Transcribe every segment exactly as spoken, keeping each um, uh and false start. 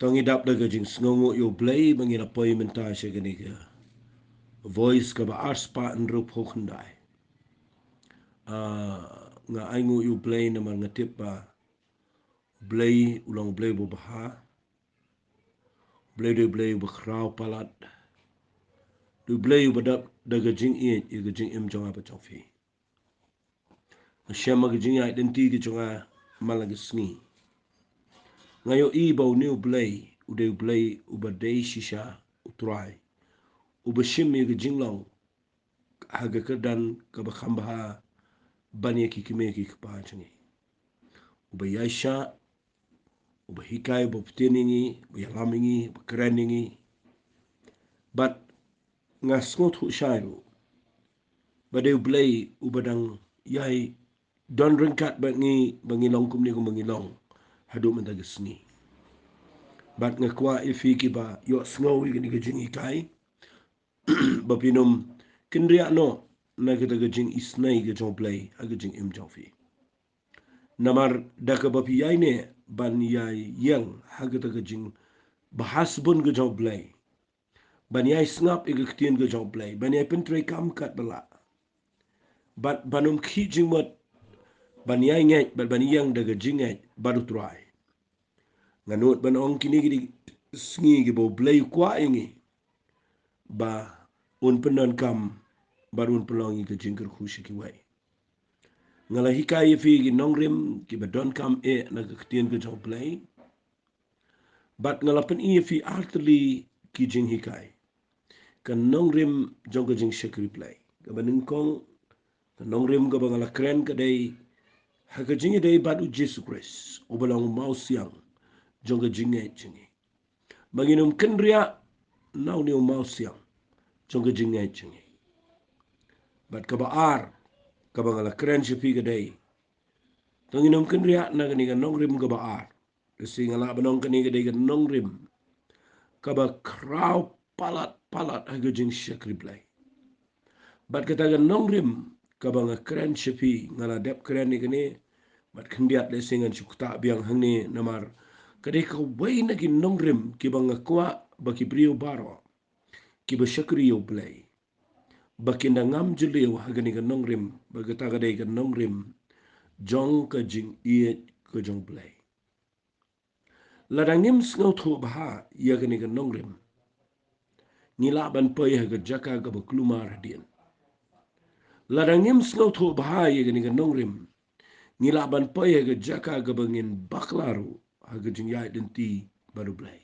To ngi dap da ka jingsngewnguh ïa U Blei ba ngi la poi mynta sha kane ka Voice kaba arspah hynriewphew khyndai. Ah, nga ainguh ïa U Blei namar nga tip ba U Blei u long U Blei uba bha. U Blei u dei U Blei uba khraw palat. U dei U Blei uba dap da ka jingïeit ïa ka jingim jong nga bad jong phi. Nga shem ha ka jingïaid lynti ka jong nga man la ka sngi. Nga ïohi ba une U Blei u dei U Blei uba dei shisha U Trai, uba shim ïa ka jinglong ha ka kyrdan kaba kham bha ban ïa ki kmie ki kpa jong ngi. Uba ïaishah, uba hikai, uba btin ïa ngi, uba ïalam ïa ngi, uba kren ïa ngi. Bad nga sngewthuh shai ruh ba dei U Blei uba dang ïai don ryngkat bad ngi ba ngi long kumne kumba ngi long haduh mynta ka sngi. Bad nga kwah ïa phi kiba ïohsngew ïa kane ka jinghikai ba phin ym kynriah noh na kata ka jingisnei ka jong U Blei ha ka jingim jong phi. Namar da kaba phi ïaineh ban ïai ïeng ha kata ka jingbha sbun ka jong U Blei, ban ïai sngap ïa ka ktien ka jong U Blei, ban ïai pyntreikam katba lah, bad ban ym khih jingmut ban ïai ngeit bad ban ïeng da ka jingngeit bad U Trai. Nga nud ban ong kine ki dei sngi kiba U Blei u kwah ïa ngi ba un pyndonkam bad un pynlong ïa ka jingkyrkhu sha kiwei. Nga la hikai ïa phi ki nongrim kiba donkam eh na ka ktien ka jong U Blei. Bad nga la pyni ïa phi artylli ki jinghikai. Ka nongrim jong ka jingshakri Blei kaba nyngkong, ka nongrim kaba nga la kren ka dei ha ka jingïadei bad U Jisu Khrist uba long u mawsiang jong ka jingngeit jong ngi. Ba ngin ym kynriah na une u mawsiang jong ka jingngeit jong ngi. Bad kaba ar kaba nga la kren sha phi ka dei, to ngin ym kynriah na kane ka nongrim kaba ar. Lehse nga lah ban ong kane ka dei ka nongrim kaba khraw palat palat ha ka jingshakri Blei. Bad kata ka nongrim kaba nga kren sha phi, nga la dep kren ïa kane bad khyndiat, lehse ngan shu ktah biang hangne namar ka dei kawei na ki nongrim kiba nga kwah ba ki briew baroh kiba shakri ïa U Blei ba kin da ngam jylliew ha kane ka nongrim, ba kata ka dei ka nongrim jong ka jingïeit ka jong U Blei. Lada ngim sngewthuh bha ïa kane ka nongrim, ngi lah ban poi ha ka jaka kaba kulmar hadien. Lada ngim sngewthuh bha ïa kane ka nongrim, ngi lah ban poi ha ka jaka kaba ngin bakla ruh ha ka jingïaid lynti bad U Blei.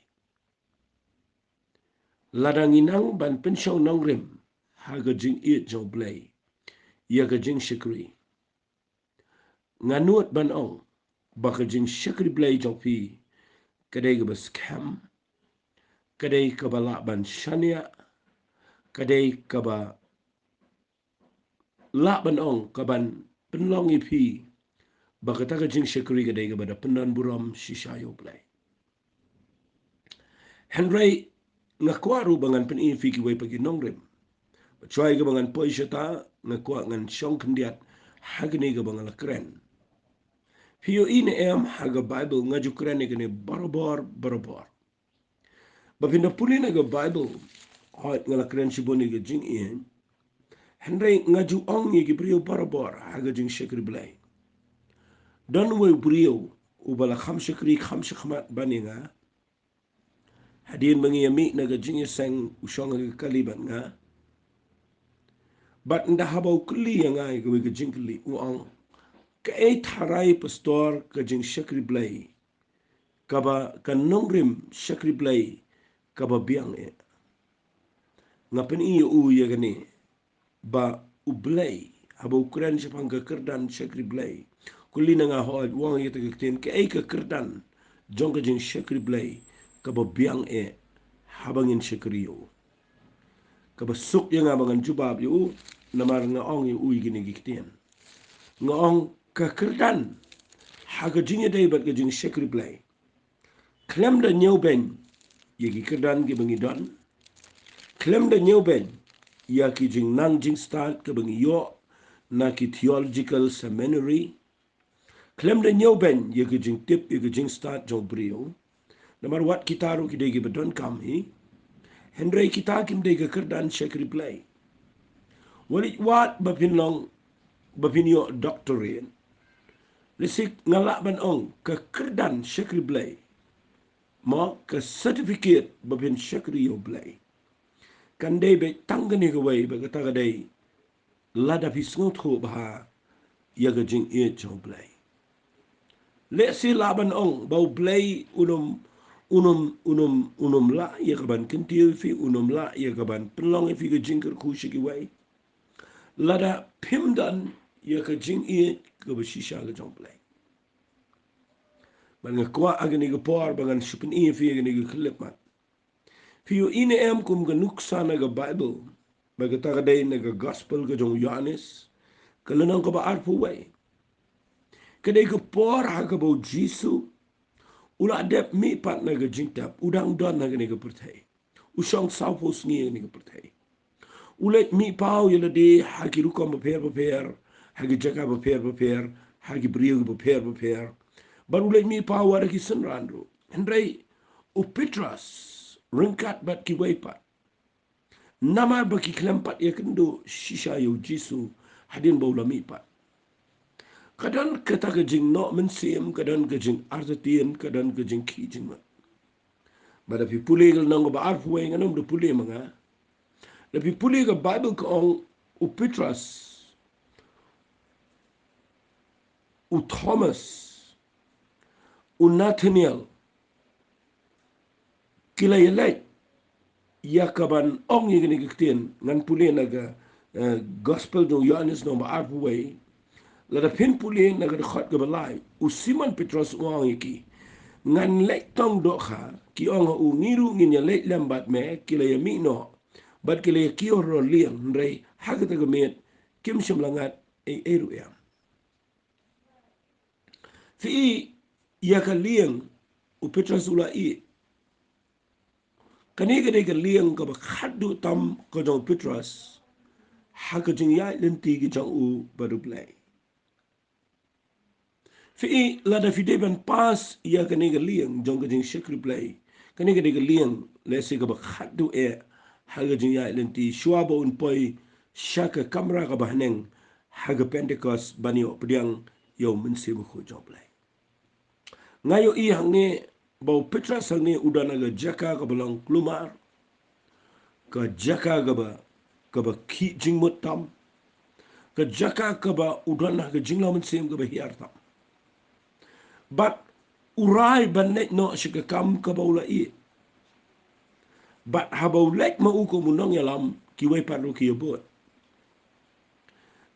Lada ngi nang ban pynshong nongrim ha ka jingïeit jong U Blei ïa ka jingshakri, nga nud ban ong ba ka jingshakri Blei jong phi ka dei kaba skhem, ka dei kaba lah ban shaniah, ka dei kaba lah ban ong kaban pynlong ïa phi ba kata ka jingshakri ka dei kaba da pyndon burom shisha ïa U Blei. Hynrei nga kwah ruh ba ngan pyni ïa phi kiwei pat ki nongrim. Bad shuwa ïa kaba ngan poi shata, nga kwah ngan shong khyndiat ha kane kaba nga la kren. Phi ïohi ne em, ha ka Baibl nga ju kren ïa kane barabor barabor. Ba phin da pule na ka Baibl, hooid nga la kren shibun ïa ka jingïeit, hynrei nga ju ong ïa ki briew barabor ha ka jingshakri Blei. Don uwei u briew uba la kham shakri kham shakhmat ban ïa nga. Hadien ba ngi ïa mih na ka jingïaseng, u shong ha ka kali bad nga. Bad ynda haba u kylli ïa nga ïa kawei ka jingkylli, u ong, kaei tharai pastor ka jingshakri Blei, kaba ka nongrim shakri Blei kaba biang eh? Nga pyni ïa u ïa kane ba U Blei, haba u kren shaphang ka kyrdan shakri Blei, kylli na nga, hooid, u ong ïa kata ka ktien, kaei ka kyrdan jong ka jingshakri Blei kaba biang eh haba ngin shakri ïa u? Kaba suk ïa nga ba ngan jubab ïa u, namar nga ong ïa u ïa kine ki ktien. Nga ong, ka kyrdan ha ka jingïadei bad ka jingshakri Blei, khlem da ñiewbeiñ ïa ki kyrdan kiba ngi don, khlem da ñiewbeiñ ïa ki jingnang jingstad kiba ngi ïoh na ki theological seminary, khlem da ñiewbeiñ ïa ki jingtip ïa ki jingstad jong u briew, Namar wat kita ruh ki dei kiba donkam hi. Hynrei kita kim dei ka kyrdan shakri Blei. Wat ïa wat ba phin long, ba phin ïoh doctorate. Lehse nga lah ban ong ka kyrdan shakri Blei, mo, ka certificate ba phin shakri ïa u Blei, kan dei beit tang kane kawei, ba kata ka dei lada phi sngewthuh bha ïa ka jingïeit jong u Blei. Lehse lah ban ong ba u Blei un ym, un ym, un ym, un ym lah ïa ka ban kyntiew ïa phi, un ym lah ïa ka ban pynlong ïa phi ka jingkyrkhu sha kiwei, lada phim don ïa ka jingïeit kaba shisha ka jong u Blei. Bad nga kwah ha kane ka por ba ngan shu pyni ïa phi ïa kane ka khyllipmat. Phi ïohi ne em kum ka nuksa na ka Baibl, ba kata ka dei na ka Gospel ka jong u Ïoannis, ka lynnong kaba arphew wei. Ka dei ka por ha kaba u Jisu u la dep mihpat na ka jingtep, u dang don ha kane ka pyrthei. U shong sawphew sngi ha kane ka pyrthei. U leit mihpaw ïa lade ha ki rukom bapher bapher, ha ki jaka bapher bapher, ha ki briew bapher bapher. Bad u leit mihpaw wat ha ki synran ruh. Hynrei u Petros ryngkat bad kiwei pat, namar ba ki khlem pat ïakynduh shisha ïa u Jisu hadien ba u la mihpat. Ka don kata ka jingnoh mynsiem, ka don ka jingartatien, ka don ka jingkhih jingmut. Bad da phi pule ka lynnong kaba arphew wei, ngan ym da pule ma nga. Da phi pule ka Baibl ka ong u Petros, u Thomas, u Nathaniel, ki la ïaleit ïa ka ban ong ïa kane ka ktien. Ngan pule na ka, eh, Gospel jong u Ïoannis lynnong ba arphew wei. Lada phin pule na ka dkhot kaba lai, u Simon Petros u ong ïa ki, ngan leit tang dohkha. Ki ong ha u, ngi ruh ngin ïaleit lem bad me. Ki la ïamih noh bad ki la ïakiew halor lieng, hynrei ha kata ka miet kim shym la ngat ei ei ruh em. Phi i, ïa ka lieng u Petros u la ïeh. Kane ka dei ka lieng kaba khatduh tam ka jong u Petros ha ka jingïaid lynti ka jong u bad u Blei. Phi i, lada phi dei ban pass ïa kane ka lieng jong ka jingshakri Blei, kane ka dei ka lieng lehse kaba khatduh eh ha ka jingïaid lynti, shuwa ba un poi sha ka kamra kaba haneng ha ka Pentekost ban ïoh pdiang ïa u Mynsiem Bakhuid jong u Blei. Nga ïohi hangne ba u Petros hangne u don ha ka jaka kaba long kulmar, ka jaka kaba, kaba khih jingmut tam, ka jaka kaba u don ha ka jinglong mynsiem kaba hiar tam. Bad u rai ban leit noh sha ka kam kaba u la ïeh. Bad haba u leit ma u kum u nongïalam, kiwei pat ruh ki ïabud.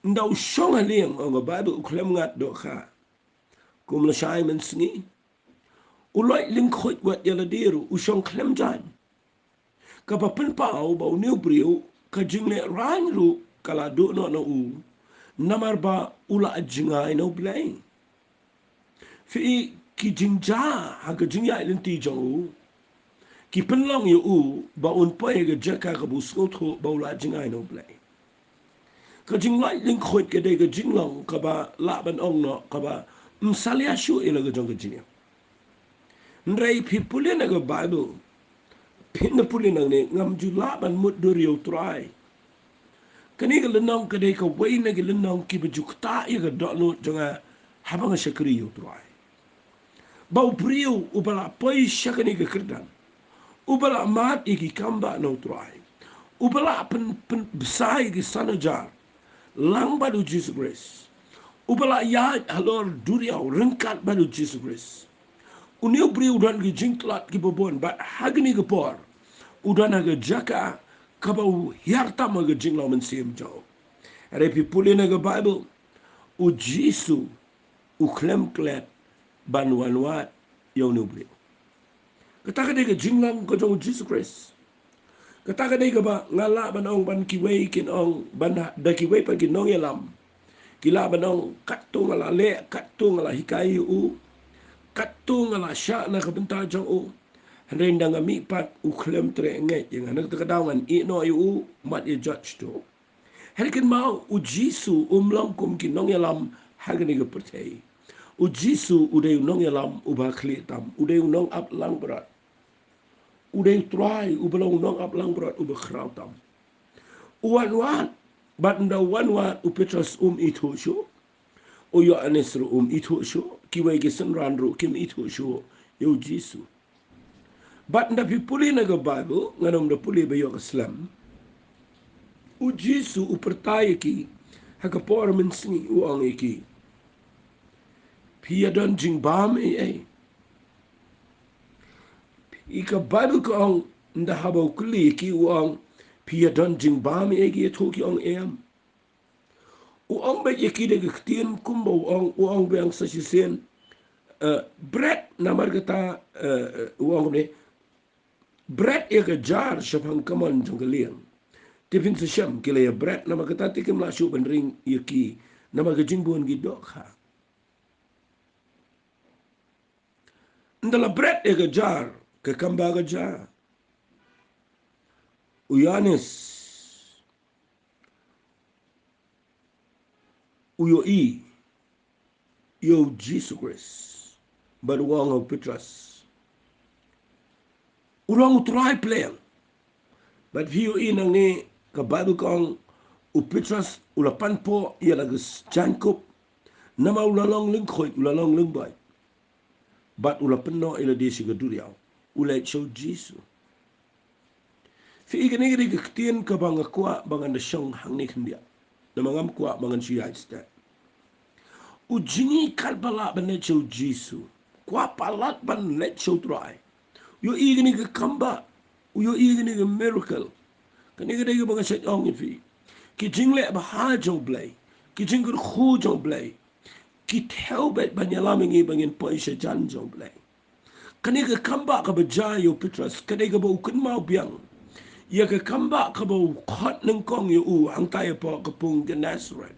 Ynda u shong ha lieng, ong ka Baibl, u khlem ngat dohkha. Kum lashai mynsngi, u loit lyngkhuid wat ïa lade ruh, u shong khlem jaiñ. Kaba pynpaw ba une u briew, ka jinglehrain ruh ka la duh noh na u, namar ba u la jngai na u Blei. Phi i, ki jingjia ha ka jingïaid lynti jong u ki pynlong ïa u ba un poi ha ka jaka kaba u sngewthuh ba u la jngai na u Blei. Ka jingloit lyngkhuid ka dei ka jinglong kaba lah ban ong noh kaba ym salia shuh ïa la ka jong ka jingim. Hynrei phi pule na ka Baibl, phin da pule nangne, ngam ju lah ban mutdur ïa u Trai. Kane ka lynnong ka dei kawei na ki lynnong kiba ju ktah ïa ka dohnud jong nga haba nga shakri ïa u Trai. Ba u briew uba la poi sha kane ka kyrdan, uba la mad ïa ki kambah na u Trai, uba la pyn, pynbsa ïa ki san hajar lang bad u Jisu Khrist, uba la ïaid halor duriaw ryngkat bad u Jisu Khrist. Une u briew u don ki jingtlot kiba bun bad ha kane ka por u don ha ka jaka kaba u hiar tam ha ka jinglong mynsiem jong u. Hynrei phi pule na ka Baibl, u Jisu u khlem klet ban wanwad ïa une u briew. Kata ka dei ka jinglong ka jong u Jisu Khrist. Kata ka dei kaba nga lah ban ong, ban kiwei kin ong, ban da kiwei pat ki nongïalam ki lah ban ong, katto nga la leh, katto nga la hikai ïa u, katto nga la shah na ka bynta jong u. Hynrei ynda nga mihpat u khlem treh ngeit ïa nga. Na kata ka daw ngan ïeh noh ïa u, mad ïa judge to. Hynrei kynmaw, u Jisu um long kum ki nongïalam ha kane ka pyrthei. U Jisu u dei u nongïalam uba khlieh tam, u dei u nongap langbrot. U dei u Trai uba long nongap langbrot uba khraw tam. U wan wad, bad ynda u wan wad u Petros um ithuh shuh. U Ïoannis ruh um ithuh shuh, kiwei ki synran ruh kim ithuh shuh ïa u Jisu. Bad ynda phi pule na ka Baibl, ngan ym da pule ba ïoh ka slem. U Jisu u pyrta ïa ki ha ka por mynsngi, u ong ïa ki, phi ïa don jingbam ei ei? Ïa ka Baibl ka ong, ynda haba u kylli ïa ki u ong, phi ïa don jingbam ei ei, ki ïathuh ki ong em. U ong beit ïa ki da ka ktien kumba u ong, u ong biang sa shisien, eh, bret, namar kata, eh, eh, u ong kumne, bret ïa ka jar shaphang ka mon jong ka lieng. Te phin sa shem ki la ïa bret, namar kata te kim lah shuh ban ring ïa ki, namar ka jingbun ki dohkha. Ynda la bret ïa ka jar, ka kamba ka jar, u Ïoannis u ïohi ïa u Jisu Khrist bad u ong ha u Petros, u long u Trai Blei. Bad phi ïohi nangne ka Baibl ka ong, u Petros u la pan poh ïa la ka jaiñkup, namar u la long lyngkhuid, u la long lyngbeit. Bad u la pynnoh ïa lade sha ka duriaw, u leit sha u Jisu. Phi i, kane ka dei ka ktien kaba nga kwah ba ngan da shong hangne khyndiat, namar ngam kwah ba ngan shu ïaid stet. U jingïeit katba lah ban leit sha u Jisu, kwah palat ban leit sha u Trai. U ïohi kane ka kamba, u ïohi kane ka miracle. Kane ka dei kaba nga shait ong ïa phi, ki jingleh bha jong u Blei, ki jingkyrkhu jong u Blei, ki thew beit ban ïalam ïa ngi ba ngin poi sha jan jong u Blei. Kane ka kamba kaba jia ïa u Petros ka dei kaba u kynmaw biang ïa ka kamba kaba u khot nyngkong ïa u hangta hapoh ka pung Gennesaret,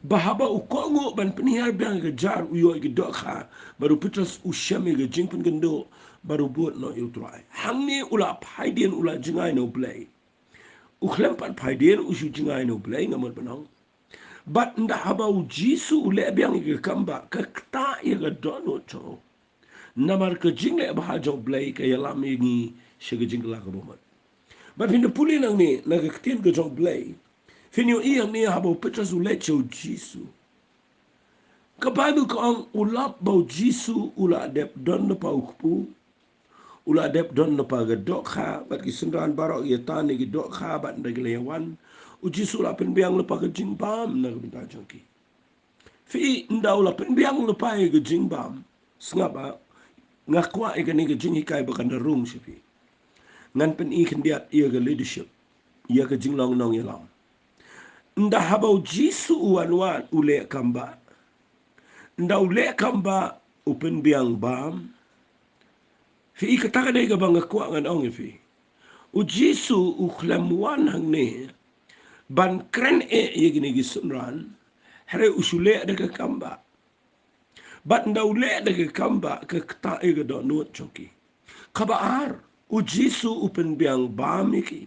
ba haba u kohnguh ban pynhiar biang ïa ka jar, u ïoh ïa ka dohkha, bad u Petros u shem ïa ka jingpynkynduh bad u bud noh ïa u Trai. Hangne u la phaidien, u la jngai na u Blei. U khlem pat phaidien u shu jngai na u Blei, nga mut ban ong. Bad ynda haba u Jisu u leh biang ïa ka kamba, ka ktah ïa ka dohnud jong u. Namar ka jingleh bha jong u Blei ka ïalam ïa ngi sha ka jingkylla kaba mut. Bad phin da pule nangne na ka ktien ka jong u Blei, phin ïohi hangne haba u Petros u leit sha u Jisu, ka Baibl ka ong, u lap ba u Jisu u la dep don lypa u kpu, u la dep don lypa ka dohkha, bad ki synran baroh ki ïa tan ïa ki dohkha, bad ynda ki la ïa wan, u Jisu u la pynbiang lypa ka jingbam na ka bynta jong ki. Phi i, ynda u la pynbiang lypa ïa ka jingbam, sngap, ah, nga kwah ïa kane ka jinghikai ba kan da rung sha phi. Ngan pyni khyndiat ïa ka leadership, ïa ka jinglong nongïalam. Ynda haba u Jisu u wan wad, u leh kamba. Ynda u leh kamba, u pynbiang bam. Phi i, kata ka dei kaba nga kwah ngan ong ïa phi. U Jisu u khlem wan hangne ban kren eh ïa kine ki synran, hynrei u shu leh da ka kamba. Bad ynda u leh da ka kamba, ka ktah ïa ka dohnud jong ki. Kaba ar, u Jisu u pynbiang bam ïa ki.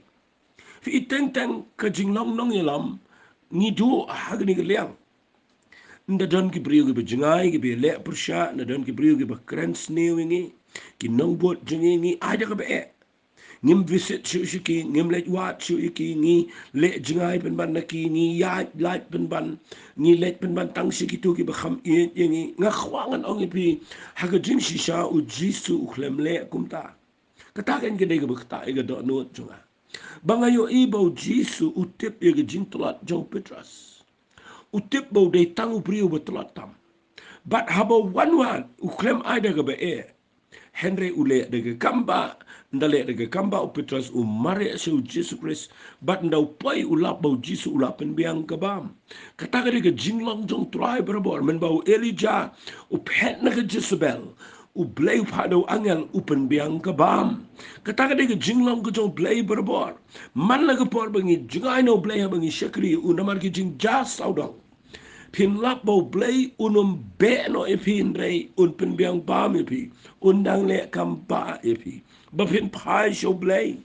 Phi i, teng teng ka jinglong nongïalam ngi duh ha kane ka liang. Ynda don ki briew kiba jngai, kiba leh pyrshah, ynda don ki briew kiba kren sniew ïa ngi, ki nongbud jong ngi, ngi ai da kaba eh. Ngim visit shuh sha ki, ngim leit wad shuh ïa ki, ngi leh jngai pynban na ki, ngi ïaid lait pynban, ngi leit pynban tang sha kito kiba kham ïeit ïa ngi. Nga kwah ngan ong ïa phi, ha ka jingshisha u Jisu u khlem leh kumta. Kata kan ka dei kaba ktah ïa ka dohnud jong nga. Ba nga ïohi ba u Jisu u tip ïa ka jingtlot jong u Petros. U tip ba u dei tang u briew ba tlot tam. Bad haba u wan wad, u khlem ai da kaba eh. Hynrei u leh da ka kamba, ynda leh da ka kamba u Petros u mareh sha u Jisu Khrist, bad ynda u poi u lap ba u Jisu u la pynbiang ka bam. Kata ka dei ka jinglong jong u Trai barabor, mynba u Elijah u phet na ka Jezebel, u Blei u phah da u angel u pynbiang ka bam. Kata ka dei ka jinglong ka jong u Blei barabor. Man la ka por ba ngi jngai na u Blei haba ngi shakri ïa u namar ki jingjia sawdong, phin lap ba u Blei un ym beh noh ïa phi hynrei un pynbiang bam ïa phi, un dang leh kamba ïa phi, ba phin phai sha u Blei.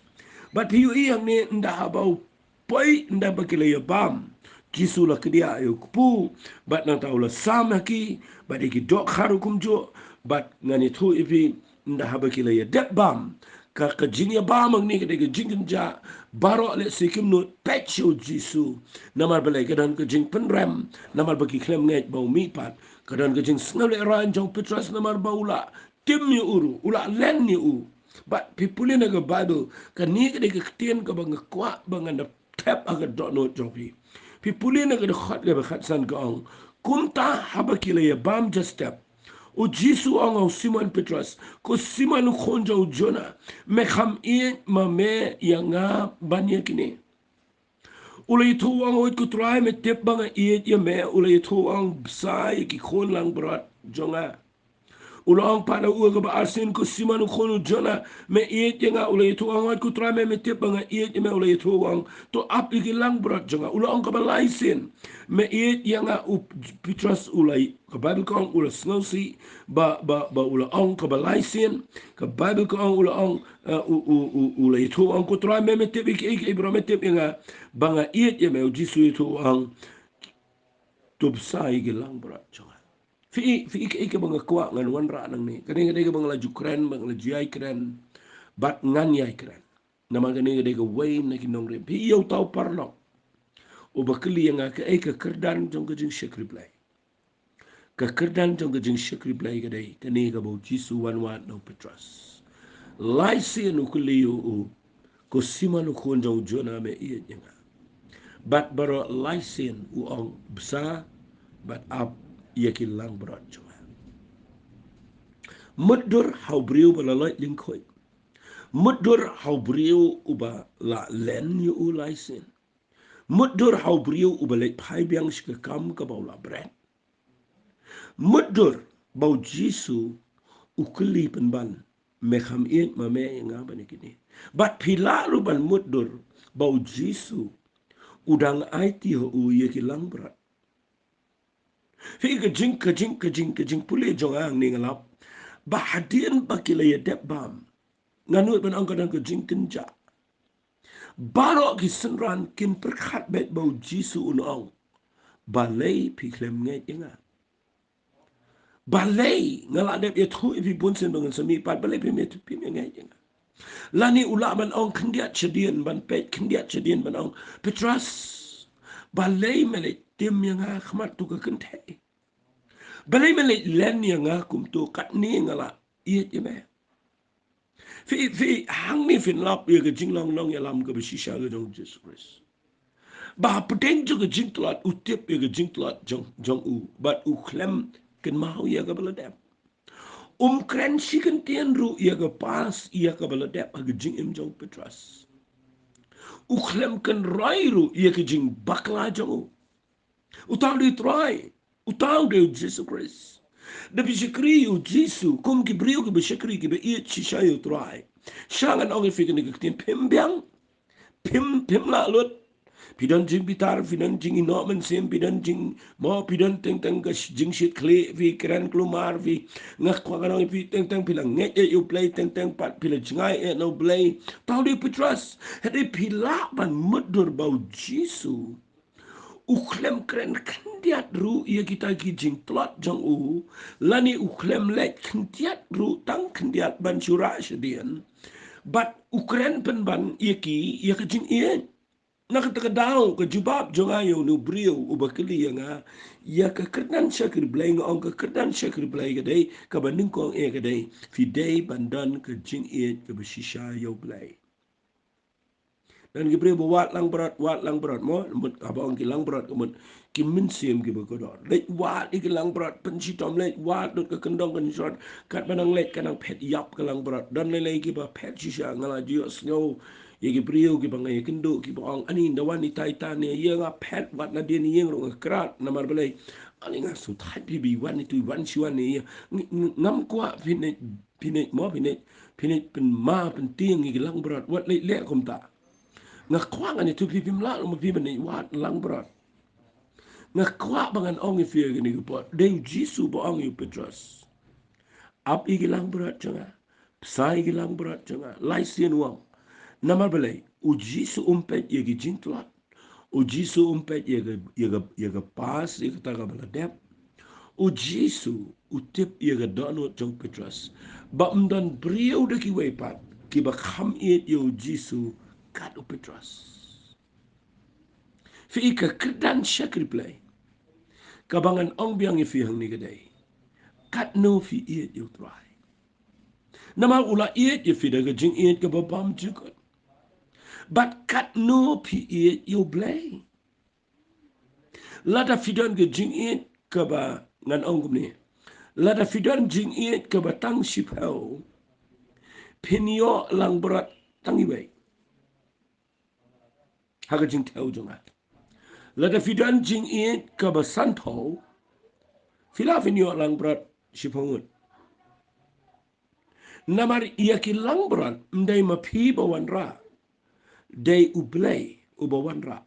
Bad phi ïohi hangne ynda haba u poi, ynda ba ki la ïa bam, Jisu la kdiah ïa u kpu, bad nangta u la sam ha ki, bad ïa ki dohkha ruh kumjuh, bad ngan ïathuh ïa phi, ynda haba ki la ïa dep bam, Ka, ka jingïabam hangne ka dei ka jingkynjah. Baroh lehse kim nud peit sha u Jisu. Namar balei? Ka don ka jingpynrem. Namar ba ki khlem ngeit ba u mih pat. Ka don ka jingsngewlehraiñ jong u Petros namar ba u la tim ïa u ruh, u la len ïa u. Bad phi pule na ka Baibl, kane ka dei ka ktien kaba nga kwah ba ngan da thep ha ka dohnud jong phi. Phi pule na ka dkhot kaba khatsan ka ong, kumta haba ki la ïabam ja step, u Jisu u ong ha u Simon Petros, ko Simon u khun jong u Jona, me kham ïeit ma me ïa nga ban ïa kine? U la ïathuh u ong, hooid ko Trai, me tip ba nga ïeit ïa me. U la ïathuh u ong, bsa ïa ki khun langbrot jong nga. U la ong pat ha u kaba arsien, ko Simon u khun u Jona, me ïeit ïa nga? U la ïathuh u ong, hooid ko Trai, me, me tip ba nga ïeit ïa me. U la ïathuh u ong, to ap ïa ki langbrot jong nga. U la ong kaba laisien, me ïeit ïa nga? U Petros u la, ka Baibl ka ong u la sngewsih ba, ba, ba u la ong kaba laisien. Ka Baibl ka ong u la ong, eh, u, u, u, u la ïathuh u ong, ko Trai, me, me tip ïa kiei kiei baroh, me tip ïa nga ba nga ïeit ïa me. U Jisu u ïathuh u ong, to bsa ïa ki langbrot jong nga. Phi, phi, kiei kiei ba nga kwah ngan wanrah nangne. Kane ka dei kaba nga la ju kren, ba nga la ju ïai kren, bad ngan ïai kren. Namar kane ka dei kawei na ki nongrim. Phi ïohi, uta u paralok uba kylli ïa nga kaei ka kyrdan jong ka jingshakri Blei. Ka kyrdan jong ka jingshakri Blei ka dei kane kaba u Jisu u wan wad na u Petros. Laisien u kylli ïa u, ko Simon u khun jong u Jona, me ïeit ïa nga? Bad baroh laisien u ong, bsa bad ap ïa ki langbrot jong nga. Mutdur ha u briew ba la loit lyngkhuid. Mutdur ha u briew uba la len ïa u laisien. Mutdur ha u briew uba leit phai biang sha ka kam kaba u la bret. Mutdur ba u Jisu u kylli pynban, me kham ïeit ma me ïa nga ban ïa kine? Bad phi lah ruh ban mutdur ba u Jisu u dang aiti ha u ïa ki langbrot. Phi, ka jing, ka jing, ka jing, ka jingpule jong nga hangne, nga lap ba hadien ba ki la ïadep bam, ngan nud ban ong ka don ka jingkynjah. Baroh ki synran kin pyrkhat beit ba u Jisu un ong, balei phi khlem ngeit ïa nga? Balei nga la dep ïathuh ïa phi bun sien ba ngan sa mih pat, balei phim ïa, phim ïa ngeit ïa nga? Lane u lah ban ong khyndiat shadien, ban peit khyndiat shadien ban ong, Petros, balei me leit tim ïa nga ha khmat uto ka kynthei? Balei me leit len ïa nga kumto, katne nga la ïeit ïa me? Phi, phi, hangne phin lap ïa ka jinglong nongïalam kaba shisha ka jong u Jisu Khrist. Ba hapdeng jong ka jingtlot u tip ïa ka jingtlot jong, jong u, bad u khlem kynmaw ïa kaba la dep. Um kren shi kyntien ruh ïa ka past, ïa kaba la dep ha ka jingim jong u Petros. U khlem kynroi ruh ïa ka jingbakla jong u. Uta u dei u Trai. Uta u dei u Jisu Khrist. Da phi shakri ïa u Jisu kum ki briew kiba shakri, kiba ïeit shisha ïa u Trai, sha ngan ong ïa phi kane ka ktien, phim biang. Phim, phim lah lut. Phi don jingbitar, phi don jingïehnoh mynsiem, phi don jing, mo, phi don teng teng ka sh-, jingshit khlieh, phi kren kulmar, phi, nga kwah ngan ong ïa phi, teng teng phi la ngeit eh ïa u Blei, teng teng pat phi la jngai eh na u Blei. Uta u dei u Petros. Hynrei phi lah ban mutdur ba u Jisu u khlem kren khyndiat ruh ïa kita ki jingtlot jong u, lane u khlem leit khyndiat ruh tang khyndiat ban shu rah shadien. Bad u kren pynban ïa ki ïa ka jingïeit. Na kata ka daw, ka jubab jong nga ïa une u briew uba kylli ïa nga ïa ka kyrdan shakri Blei, nga ong ka kyrdan shakri Blei ka dei, kaba nyngkong eh ka dei, phi dei ban don ka jingïeit kaba shisha ïa u Blei. Don ki briew ba wad langbrot, wad langbrot, mo, mut haba ong ki langbrot, ka mut ki mynsiem kiba kordor. Leit wad ïa ki langbrot, pynshitom, leit wad lut ka kyndong kynshrot, katba nang leit ka nang phet ïap ka langbrot. Don lei lei kiba phet shisha, nga la ju ïohsngew ïa ki briew kiba nga ïakynduh kiba ong, ani, da wan itai itai ne ïa nga phet, wat nadien ïing ruh nga krat, namar balei? Ani, nga sngewthuh phi ba wan itu, wan shi wan ne ïa. Ng-, ng-, ngam kwah phin ïa Phin ïa mo, phin ïa, phin ïa pynma pyntieng ïa ki langbrot, wat leh leh kumta. Nga kwah ngan ïathuh phi, phim lah ruh ma phi ban ïa wad langbrot. Nga kwah ba ngan ong ïa phi ïa kane ka por. Dei u Jisu ba ong ïa u Petros, ap ïa ki langbrot jong nga. Bsa ïa ki langbrot jong nga. Lai sien u ong. Namar balei? U Jisu um peit ïa ki jingtlot. U Jisu um peit ïa ka, ïa ka, ïa ka past, ïa kata kaba la dep. U Jisu u tip ïa ka dohnud jong u Petros. Ba ym don briew da kiwei pat kiba kham ïeit ïa u Jisu kat u Petros. Phi i ka kyrdan shakri Blei kaba ngan ong biang ïa phi hangne ka dei, katno phi ïeit ïa u Trai. Namar u la ïeit ïa phi da ka jingïeit kaba bymjukut. Bad katno phi ïeit ïa u Blei. Lada phi don ka jingïeit kaba, ngan ong kumne, lada phi don jingïeit kaba tang shiphew, phin ïoh langbrot tang iwei ha ka jingthew jong nga. Lada phi don jingïeit kaba sanphew, phi lah phin ïoh langbrot shiphew ngut. Namar ïa ki langbrot ym dei ma phi ba wanrah, dei u Blei uba wanrah.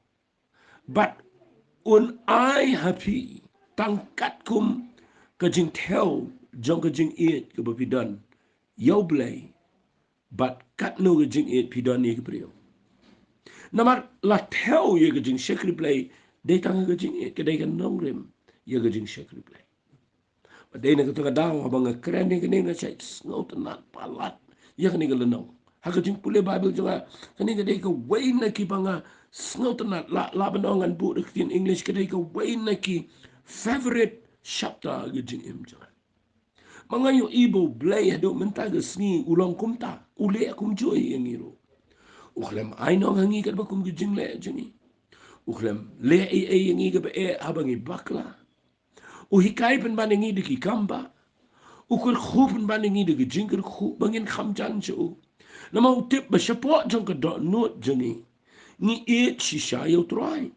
Bad un ai ha phi tang katkum ka jingthew jong ka jingïeit kaba phi don ïa u Blei, bad katno ka jingïeit phi don ïa ki briew. Namar la thew ïa ka jingshakri Blei dei tang ka jingïeit, ka dei ka nongrim ïa ka jingshakri Blei. Bad dei na kata ka daw haba nga kren ïa kane nga shait sngewtynnat palat ïa kane ka lynnong. Ha ka jingpule Baibl jong nga, kane ka dei kawei na kiba nga sngewtynnat, lah, lah ban ong ngan buh da ka ktien English, ka dei kawei na ki favorite chapter ha ka jingim jong nga. Ma nga ïohi ba u Blei haduh mynta ka sngi u long kumta, u leh kumjuh ïa ngi ruh. U khlem ai nong ha ngi katba kum ka jingleh jong ngi. U khlem leh ei ei ïa ngi kaba eh haba ngi bakla. U hikai pynban ïa ngi da ki kam ba, u kyrkhu pynban ïa ngi da ki jingkyrkhu ba ngin kham jan sha u. Namar u tip ba shapoh jong ka dohnud jong ngi, ngi ïeit shisha ïa u Trai.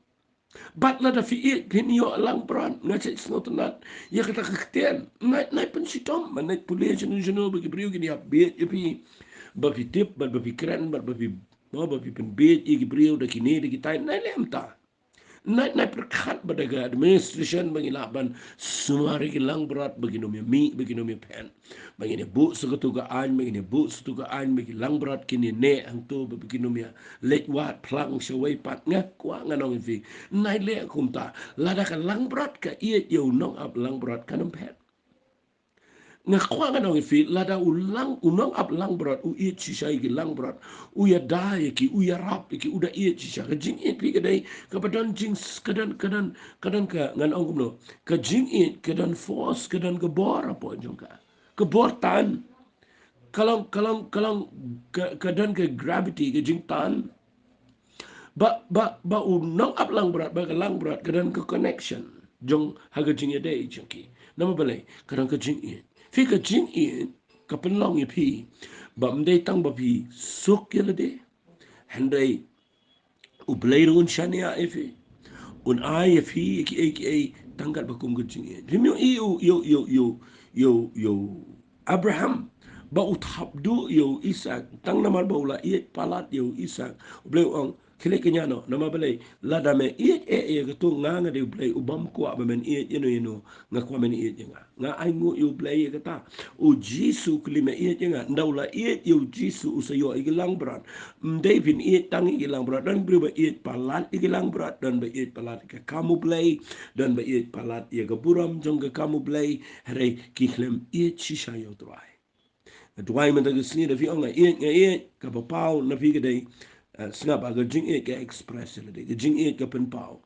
Bad lada phi ïeit phin ïoh langbrot, nga shait sngewtynnat ïa kata ka ktien. Nai, nai pynshitom, nai pule shano shano ba ki briew kin ïa bieit ïa phi, ba phi tip, bad ba phi kren, bad ba phi, ba, ba phi pynbieit ïa ki briew da kine da kitai, nai leh kumta. Nai, nai pyrkhat ba da ka administration ba ngi lah ban sumar ïa ki langbrot ba kin ym ïa mih, ba kin ym ïa phet. Ba ngin ïa buh sa katu ka aiñ, ba ngin ïa buh sa katu ka aiñ, ba ki langbrot kin ïa neh hangto, ba kin ym ïa leit wad phlang shawei pat. Nga kwah ngan ong ïa phi, nai leh kumta. Lada ka langbrot ka ïeit ïa u nongap langbrot, kan ym phet. Nga kwah ngan ong ïa phi, lada u lang, u nongap langbrot u ïeit shisha ïa ki langbrot, u ïada ïa ki, u ïarap ïa ki, u da ïeit shisha. Ka jingïeit phi ka dei kaba don jing, ka don, ka don, ka don ka, ngan ong kumno, ka jingïeit ka don force, ka don ka bor hapoh jong ka. Ka bor tan. Ka long, ka long, ka long, ka, ka don ka gravity, ka jingtan. Ba, ba, ba u nongap langbrot, ba ka langbrot, ka don ka connection jong ha ka jingïadei jong ki. Namar balei? Ka don ka jingïeit. Phi, ka jingïeit ka pynlong ïa phi ba ym dei tang ba phi suk ïa lade, hynrei u Blei ruh un shaniah ïa phi, un ai ïa phi ïa kiei kiei tang katba kum ka jingïeit. Phim ïohi ïa u, ïa u, ïa u, ïa u, ïa u Abraham ba u thap duh ïa u Isaak tang namar ba u la ïeit palat ïa u Isaak. U Blei u ong, khie leit kynja noh. Namar balei? Lada me ïeit eh ïa katu, nga, nga dei u Blei u bym kwah ba men ïeit ïano ïano, nga kwah men ïeit ïa nga. Nga ainguh ïa u Blei ïa kata. U Jisu kylli, me ïeit ïa nga? Ynda u la ïeit ïa u Jisu u sa ïoh ïa ki langbrot. Ym dei phin ïeit tang ïa ki langbrot. Don briew ba ïeit palat ïa ki langbrot, don ba ïeit palat ïa ka kam u Blei, don ba ïeit palat ïa ka burom jong ka kam u Blei, hynrei ki khlem ïeit shisha ïa u Trai. Nga duwai mynta ka sngi, da phi ong nga ïeit, nga ïeit, kaba paw na phi ka dei, eh, sngap, ka jingïeit ka express ïa lade, ka jingïeit ka pynpaw.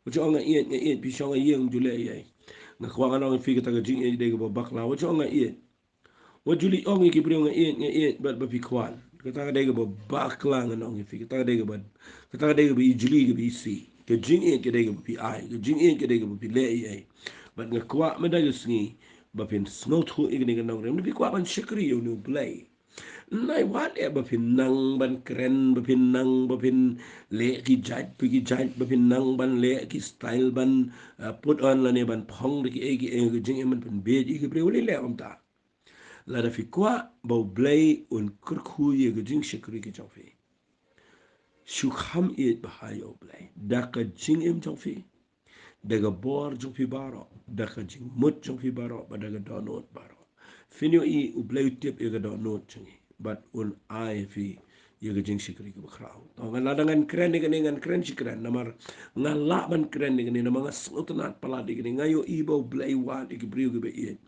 Wat ju ong nga ïeit, nga ïeit, phi shong ha ïing, ju leh ei ei. Nga kwah ngan ong ïa phi, kata ka jingïeit ka dei kaba bakla. Wat ju ong nga ïeit. Wat ju leit ong ïa ki briew nga ïeit, nga ïeit bad ba phi kwah. Kata ka dei kaba bakla, ngan ong ïa phi. Kata ka dei kaba, kata ka dei kaba ijli, kaba isih. Ka jingïeit ka dei kaba phi ai, ka jingïeit ka dei kaba phi leh ei ei. Bad nga kwah mynta ka sngi ba phin sngewthuh ïa kane ka nongrim. Lada phi kwah ban shakri ïa une u Blei, nai wad eh ba phin nang ban kren, ba phin nang, ba phin leh ki jait pa ki jait, ba phin nang ban leh ki style ban, eh, put on lane ban phong da kiei kiei, ka jingim ban pynbieit ïa ki briew, leh, leh kumta. Lada phi kwah ba u Blei un kyrkhu ïa ka jingshakri ka jong phi, shu kham ïeit bha ïa u Blei da ka jingim jong phi, da ka bor jong phi baroh, da ka jingmut jong phi baroh, bad da ka dohnud baroh. Phin ïohi u Blei u tip ïa ka dohnud jong ngi bad un ai ïa phi ïa ka jingshakri kaba khraw. To, ngan, lada ngan kren ïa kane, ngan kren shi kren, namar nga lah ban kren ïa kane, namar nga sngewtynnad palat ïa kane, nga ïohi ba U Blei u wad ïa ki briew kiba ïeit.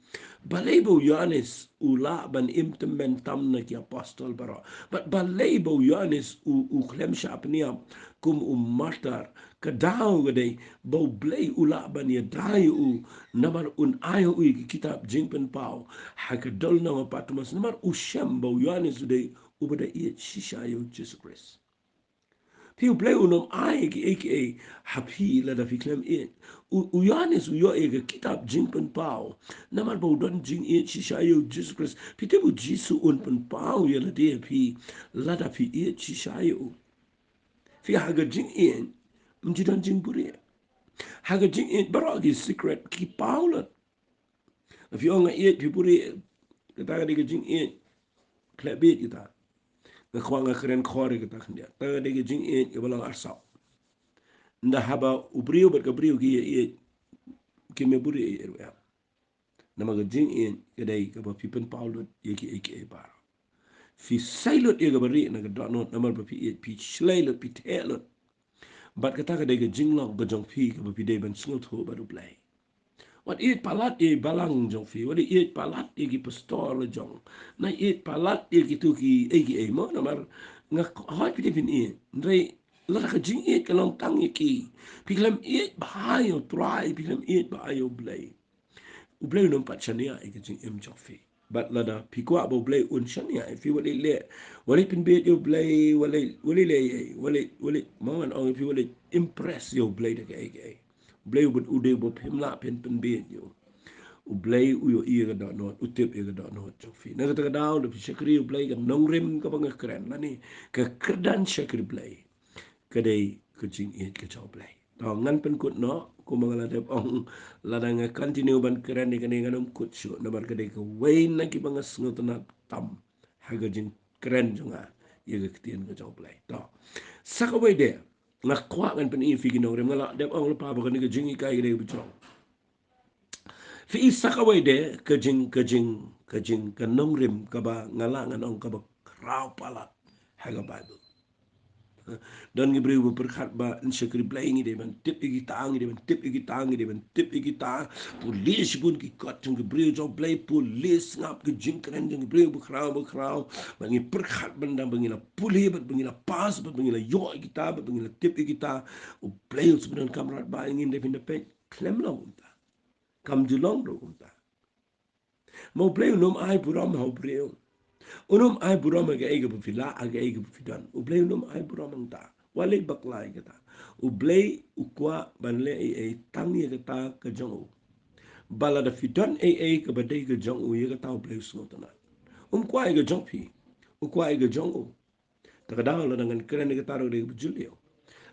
Balei ba u Ïoannis u lah ban im tymmen tam na ki apostol baroh? Bad balei ba u Ïoannis u, u khlem shah pynïap kum u martyr? Ka daw ka dei ba U Blei u lah ban ïada ïa u, namar un ai ha u ïa ki kitab jingpynpaw ha ka dol nong ha Patmos, namar u shem ba u Ïoannis u dei uba da ïeit shisha ïa U Jisu Khrist. Phi, U Blei un ym ai kiei kiei ha phi lada phi khlem ïeit. U, u Ïoannis u ïoh ïa ka kitab jingpynpaw namar ba u don jingïeit shisha ïa U Jisu Khrist. Phi tip U Jisu un pynpaw ïa lade ïa phi lada phi ïeit shisha ïa u. Phi, ha ka jingïeit ym ju don jingbuhrieh. Ha ka jingïeit baroh ki secret ki paw lut. Phi ong nga ïeit, phi buhrieh, kata ka dei ka jingïeit khleh bit kata. Nga kwah nga kren khor ïa kata khyndiat. Kata ka dei ka jingïeit kaba long arsap. Ynda haba u briew bad ka briew ki ïeit, kim buhrieh ïeit ruh ïa. Namar ka jingïeit ka dei kaba phi pynpaw lut ïa kiei kiei baroh. Phi sei lut ïa kaba rieh na ka dohnud namar ba phi ïeit, phi shlei lut, phi theh lut. Bad kata ka dei ka jinglong ka jong phi kaba phi dei ban sngewthuh bad U Blei. Wat ïeit palat ïa i balang jong phi, wat ïeit palat ïa ki pastor la jong. Na ïeit palat ïa kito kiei kiei mo, namar nga hoi phi dei phin ïeit. Hynrei lada ka jingïeit ka long tang ïa ki, phi khlem ïeit bha ïa U Trai, phi khlem ïeit bha ïa U Blei, U Blei un ym pat shaniah ïa ka jingim jong phi. Bad lada phi kwah ba U Blei un shaniah ïa phi, wat leh, wat leh pynbeit ïa U Blei, wat leh, wat leh, wat leh, wat leh, mo, ngan ong ïa phi, wat leh impress ïa U Blei da kaei kaei. U Blei u bad u dei uba phim lah phin pynbeit ïa u. U Blei u ïohi ïa ka dohnud, u tip ïa ka dohnud jong phi. Na kata ka daw lada phi shakri U Blei, ka nongrim kaba nga kren lane ka kyrdan shakri Blei ka dei ka jingïeit ka jong U Blei. To, ngan pynkut noh, kumba nga la dep ong, lada nga continue ban kren ïa kane ngan ym kut shuh, namar ka dei kawei na kiba nga sngewtynnad tam ha ka jingkren jong nga ïa ka ktien ka jong U Blei. To, sa kawei de, nga kwah ngan pyni ïa phi ki nongrim, nga la dep ong lypa ba kane ka jinghikai ka dei kaba jrong. Phi, sa kawei de ka jing, ka jing, ka jing, ka nongrim kaba nga lah ngan ong kaba khraw palat ha ka Baibl. Don ki briew ba pyrkhat ba yn shakri Blei ngi dei ban tip ïa kita, ngi dei ban tip ïa kita, ngi dei ban tip ïa kita. Pule shibun ki kot jong ki briew jong U Blei, pule sngap ki jingkren jong ki briew bakhraw bakhraw. Ba ngi pyrkhat ban dang ba ngi la pule, bad ba ngi la pass, bad ba ngi la ïoh ïa kita, bad ba ngi la tip ïa kita. U Blei un sa pyndonkam radbah ïa ngi, ynda phin da peit khlem long kumta. Kam ju long ruh kumta. Ma U Blei un ym ai burom ha u briew. Un ym ai burom ha kaei kaba phi lah, ha kaei kaba phi don. U Blei un ym ai burom hangta. Wat leh bakla ïa kata. U Blei u kwah ban leh ei ei tang ïa kata ka jong u. Ba lada phi don ei ei kaba dei ka jong u, ïa kata U Blei u sngewtynnad. Um kwah ïa ka jong phi. U kwah ïa ka jong u. Ta ka daw lada ngan kren ïa kata ruh ka dei kaba jylliew.